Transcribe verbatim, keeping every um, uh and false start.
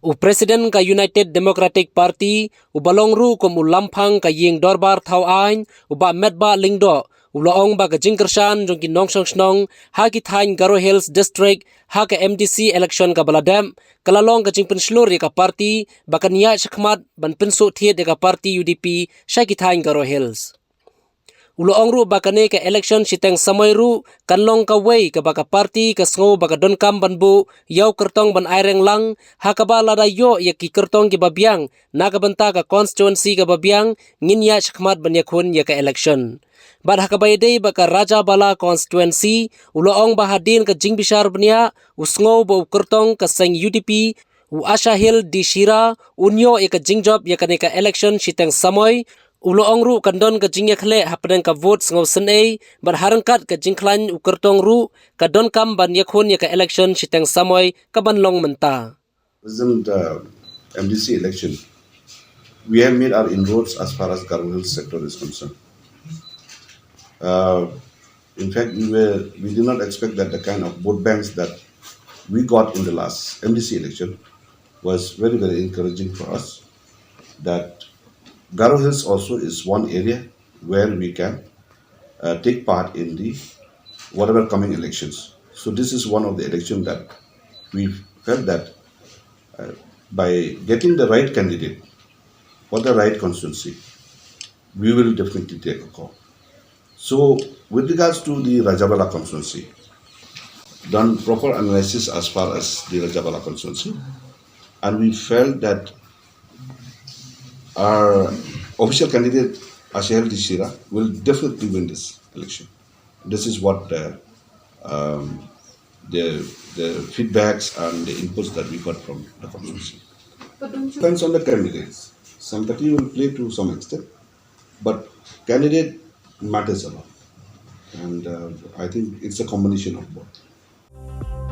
U President ka United Democratic Party, uba long ruh kum u lamphang ka ïing dorbar thaw aiñ, u Bah Metbah Lyngdoh, u la ong ba ka jingkyrshan jong ki nongshong shnong ha ki thaiñ Garo Hills District ha ka M D C election kaba la dep, ka la long ka jingpynshlur ïa ka party ba kan ïaid shakhmat ban pynsuhthied ïa ka party U D P sha ki thaiñ Garo Hills. U la ong ruh ba kane ka election shiteng samoi ruh kan long kawei kaba ka party ka sngew ba ka donkam ban buh ïa u kyrtong ban ai reng lang, ha kaba lada ïoh ïa ki kyrtong kiba biang na ka bynta ka constituency kaba biang, ngin ïaid shakhmat ban ïakhun ïa ka election. Bad ha kaba ïadei bad ka Rajabala constituency, u la ong ba hadien ka jingbishar bniah, u sngew ba u kyrtong ka seng U D P, u Ashahil D Shira, un ïoh ïa ka jingjop ïa kane ka election shiteng samoi. U la ong ruh kan don ka jingïakhleh hapdeng ka vote sngewsynei, bad ha ryngkat ka jingkhlaiñ u kyrtong ruh ka donkam ban ïakhun ïa ka election shiteng samoi kaban long mynta. Present uh, M D C election, we have made our inroads as far as Garo Hills sector is concerned. Uh, in fact, we were we did not expect that the kind of vote banks that we got in the last M D C election was very, very encouraging for us. That Garo Hills also is one area where we can uh, take part in the whatever coming elections. So this is one of the elections that we felt that uh, by getting the right candidate for the right constituency, we will definitely take a call. So with regards to the Rajabala constituency, done proper analysis as far as the Rajabala constituency, and we felt that our official candidate, Ashahil D Shira, will definitely win this election. This is what the, um, the, the feedbacks and the inputs that we got from the constituency. Depends on the candidates. Sympathy will play to some extent, but candidate matters a lot. And uh, I think it's a combination of both.